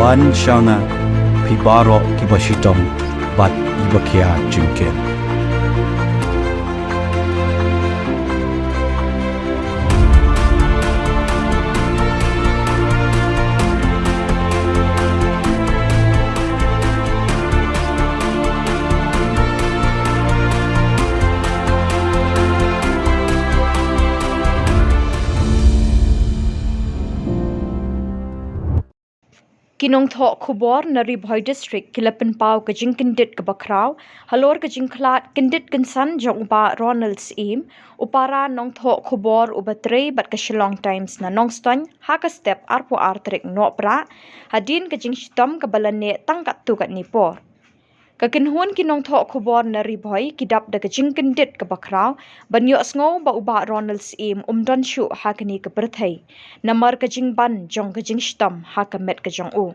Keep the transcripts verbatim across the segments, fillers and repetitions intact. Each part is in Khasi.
Wan sha nga, phi baroh kiba shitom bad kiba khia jingkit. Ki nongthoh khubor na Ri Bhoi District ki la pynpaw ka jingkyndit kaba khraw halor ka jingkhlad kyndit kynsan jong u Bah Ronald Syiem, u para nongthoh khubor uba trei bad ka Shillong Times na Nongstoiñ ha ka step arphew ar tarik Nohprah, hadien ka jingshitom kaba la neh tang katto katne por. Ka kynhun ki nongthoh khubor na Ri Bhoi ki dap da ka jingkyndit kaba khraw ban ïohsngew ba u Bah Ronald Syiem um don shuh ha kane ka pyrthei namar ka jingban jong ka jingshitom ha ka met ka jong u.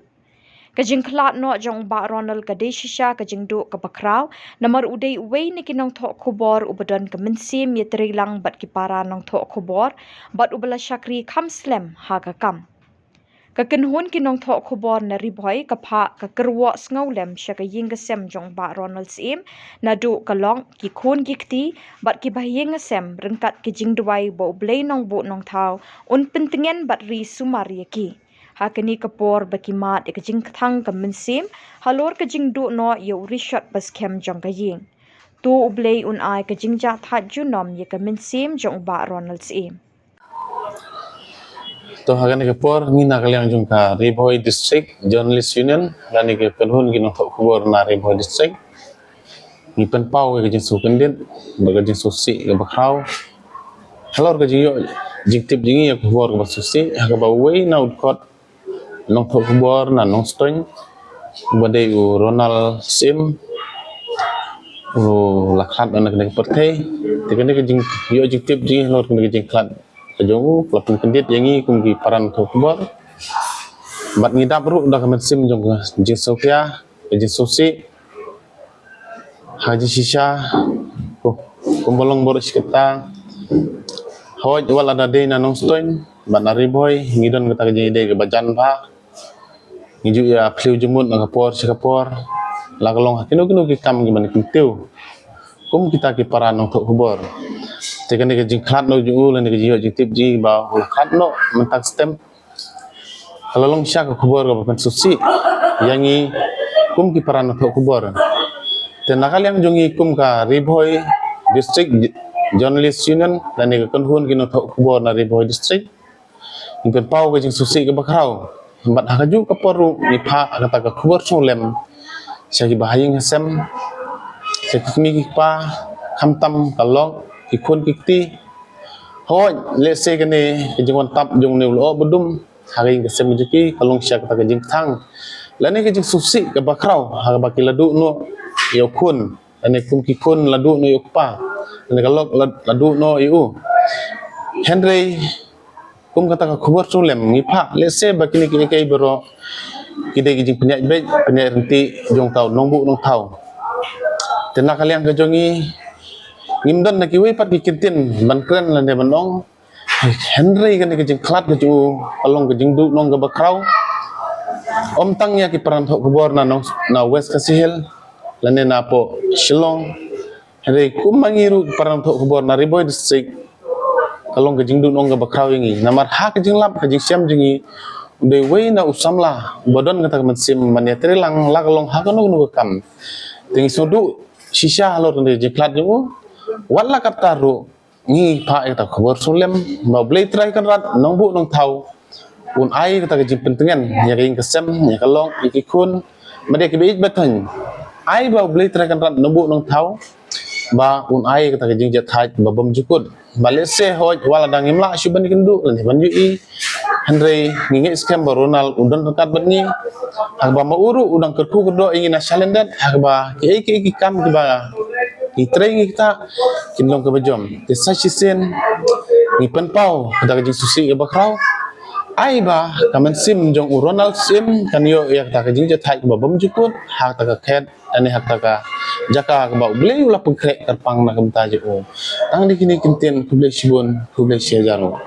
Ka jingkhlad noh jong u Bah Ronald ka dei shisha ka jingduh kaba khraw namar u dei uwei na ki nongthoh khubor uba don ka mynsiem ïatreilang bad ki para nongthoh khubor bad uba la shakri kham slem ha ka kam. Ka kynhun ki nongthoh khubor na Ri Bhoi ka phah ka kyrwoh sngewlem sha ka ïing ka sem jong u Bah Ronald Syiem naduh ka lok, ki khun ki kti bad kiba ha ïing ha sem, ryngkat ki jingduwai ba U Blei Nongbuh Nongthaw un pyntngen bad ri sumar ïa ki ha kane ka por ba ki mad ïa ka jingkthang ka mynsiem halor ka jingduh noh ïa u rishot ba skhem jong ka ïing. To U Blei un ai ka jingjahthait junom ïa ka mynsiem jong u Bah Ronald Syiem. To ha kane ka por ngi na ka liang jong ka Ri Bhoi District Journalist Union lane ka kynhun ki nongthoh khubor na Ri Bhoi District, ngi pynpaw ka jingsngewkyndit bad ka jingsngewsih kaba khraw halor ka jingïoh jingtip jong ngi ïa ka khubor kaba sngewsih ha kaba uwei na u dkhot nongthoh khubor na Nongstoiñ uba dei u Ronald Syiem u la khlad na kane ka pyrthei. Te kane ka jingïoh jingtip jong ngi halor kane ka jingkhlad ka jong u ka la pynkyndit ïa ngi kum ki para nongthoh khubor bad ngi dap ruh da ka mynsiem jong ka jingsngewkhia, ka jingsngewsih. Ha jingshisha, kum, kumba long baroh shi katta, hooid wat la da dei na Nongstoiñ bad na Ri Bhoi ngi don kata ka jingïadei kaba jan bha. Ngi ju ïa phylliew jingmut na ka por sha ka por, la ka long ha kino kino ki kam kiban kyntiew kum kita ki para nongthoh khubor. Te kane ka jingkhlad noh jong u lane ka jingïoh jingtip jong ngi ba u la khlad noh mynta ka step ka la long shisha ka khubor kaba pynsngewsih ïa ngi kum ki para nongthoh khubor. Te na ka liang jong ngi kum ka Ri Bhoi District Journalist Union lane ka kynhun ki nongthoh khubor na Ri Bhoi District, ngi pynpaw ka jingsngewsih kaba khraw bad ha kajuh ka por ruh ngi phah kata ka khubor sngewlem sha kiba ha ïing ha sem, sha ki kmie ki kpa, khamtam ka lok, ki khun ki kti. Hooid lehse kane ka jingwan tap jong une u lyoh ba dum ha ka ïing ka sem jong ki ka long shisha kata ka jingkthang lane ka jingsngewsih kaba khraw ha kaba ki la duh noh ïa u khun lane kum ki khun la duh noh ïa u kpa lane ka lok la, la duh noh ïa u. Hynrei kum kata ka khubor sngewlem ngi phah lehse ba kine kiei kiei baroh ki dei ki jingpynïaid beit pynïaid ryntih jong uta u nongbuh nongthaw. Te na ka liang ka jong ngi ngim don na kiwei pat ki kyntien ban kren lane ban ong. Hynrei kane ka jingkhlad ka jong u ka long ka jingduh nong kaba khraw, ym tang ïa ki para nongthoh khubor na nong, na West Khasi Hills lane na poh Shillong. Hynrei kum ma ngi ruh para nongthoh khubor na Ri Bhoi District, ka long ka jingduh nong kaba khraw ïa ngi namar ha ka jinglap ka jingshem jong ngi u dei uwei na u samla uba don kata ka mynsiem ban ïatreilang la ka long ha kano kano ka kam. Te ngi sngewduh shisha halor kane ka jingkhlad jong u. Wat la katta ruh ngi phah ïa kata ka khubor sngewlem ba U Blei Trai Kynrad Nongbuh Nongthaw un ai kata ka jingpyntngen ïa ka ïing ka sem, ïa ka lok, ïa ki khun, bad ïa kiba ïeit ba thaiñ. Ai ba U Blei Trai Kynrad Nongbuh Nongthaw ba un ai kata ka jingjahthait ba bymjukut. Ba lehse hooid wat la dang ngim lah shuh ban ïakynduh lane ban ïohi, hynrei ngi ngeit skhem ba u Ronald u don ryngkat bad ngi. Ha kaba ma u ruh u dang kyrkhu kyrdoh ïa ngi na shalyndet ha kaba kiei kiei ki kam kiba ngi trei ngi ktah kin long kaba jom. Te sa shisien ngi pynpaw kata ka jingsngewsih kaba khraw. Ai ba ka mynsiem jong u Ronald Syiem kan ïoh ïa kata ka jingjahthait kaba bymjukut ha kata ka khet lane ha kata ka jaka kaba U Blei u la pynkhreh kyrpang na ka bynta jong u. Tang dei kine ki kyntien, khublei shibun, khublei shihajar nguh.